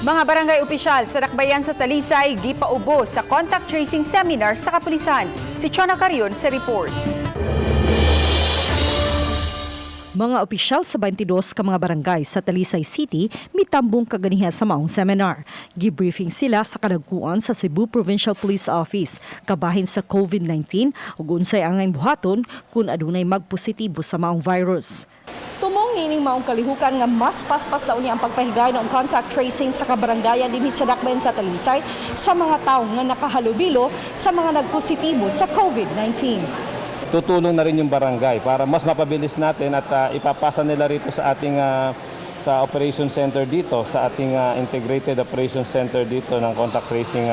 Mga barangay opisyal sa Dakbayan sa Talisay gipaubo sa contact tracing seminar sa kapulisan. Si Chona Carion sa report. Mga opisyal sa 22 ka mga barangay sa Talisay City mitambong kaganiha sa maong seminar. Gibriefing sila sa kadagkuan sa Cebu Provincial Police Office kabahin sa COVID-19 ug unsay angay buhaton kung adunay magpositibo sa maong virus. Tumong niining maong kalihukan nga mas paspas na unya ang pagpahigayon og contact tracing sa kabarangayan dinhi sa Dakbayan sa Talisay sa mga tawo nga nakahalubilo sa mga nagpositibo sa COVID-19. Tutulong na rin yung barangay para mas mapabilis natin at ipapasa nila rito sa ating sa operation center dito, sa ating integrated operation center dito ng contact tracing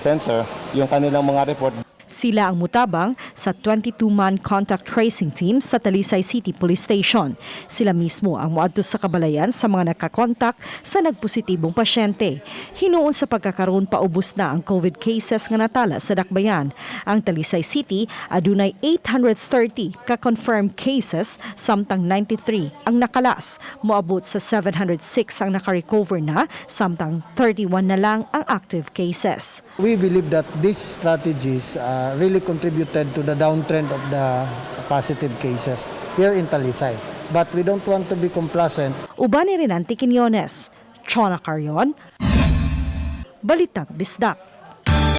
center, yung kanilang mga report. Sila ang mutabang sa 22-man contact tracing team sa Talisay City Police Station. Sila mismo ang muadto sa kabalayan sa mga nakakontak sa nagpositibong pasyente. Hinuon sa pagkakaroon, paubos na ang COVID cases nga natala sa Dakbayan. Ang Talisay City adunay 830 ka-confirmed cases, samtang 93 ang nakalas. Moabot sa 706 ang nakarecover na, samtang 31 na lang ang active cases. We believe that these strategies really contributed to the downtrend of the positive cases here in Talisay. But we don't want to be complacent. Uban ni Renante Quiñones, Chona Carion, Balitang Bisdak.